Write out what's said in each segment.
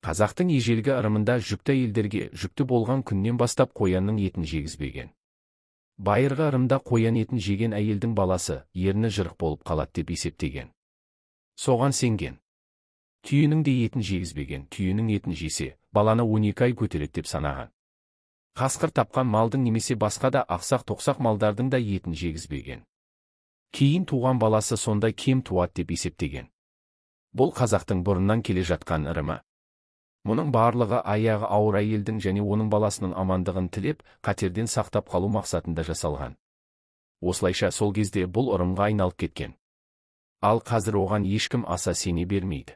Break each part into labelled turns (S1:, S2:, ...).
S1: Қазақтың ежелгі ырымында жүкті әйелдерге жүкті болған күннен бастап қоянның етін жегізбеген. Байырғы ырымда қоян етін жеген әйелдің баласы ерні жырық болып қалады деп есептеген. Соған сенген. Түйенің де етін жегізбеген, түйенің етін жесе, баланы 12 ай көтереді деп санаған. Қасқыр тапқан малдың немесе басқа да ақсақ-тоқсақ малдардың да етін жегізбеген. Кейін туған баласы сондай кем туады деп есептеген. Бұл қазақтың бұрыннан келе жатқан ырымы. Мұның барлығы аяғы ауыр әйелдің және оның баласының амандығын тілеп, қатерден сақтап қалу мақсатында жасалған. Осылайша сол кезде бұл ырымға айналып кеткен. Ал қазір оған ешкім аса сене бермейді.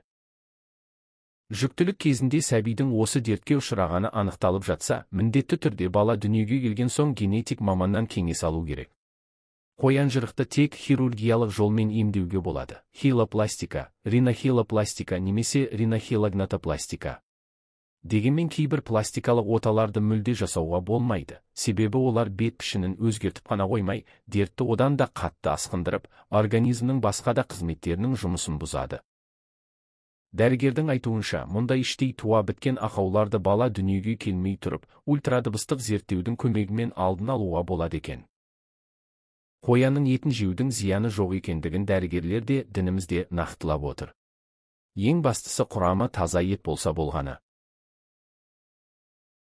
S1: Жүктілік кезінде сәбидің осы дертке ұшырағаны анықталып жатса, міндетті түрде бала дүниеге келген соң генетик маманнан кеңес алу керек. Қоянжырықты тек хирургиялық жолмен емдеуге болады. Хилопластика, ринохилопластика немесе ринохилогнатопластика. Дегенмен кейбір пластикалық оталарды мүлде жасауға болмайды, себебі олар бет пішінін өзгертіп қана қоймай, дертті одан да қатты асқындырып, организмнің басқа да қызметтерінің жұмысын бұзады. Дәрігердің айтуынша, мұндай іштей туа біткен ақауларды бала дүниеге келмей тұрып, ультрадыбыстық зерттеудің көмегімен алдын алуға болады екен. Қоянның етін жеудің зияны жоқ екендігін дәрігерлер де, дініміз де нақтылап отыр. Ең бастысы құрамы таза ет болса болғаны.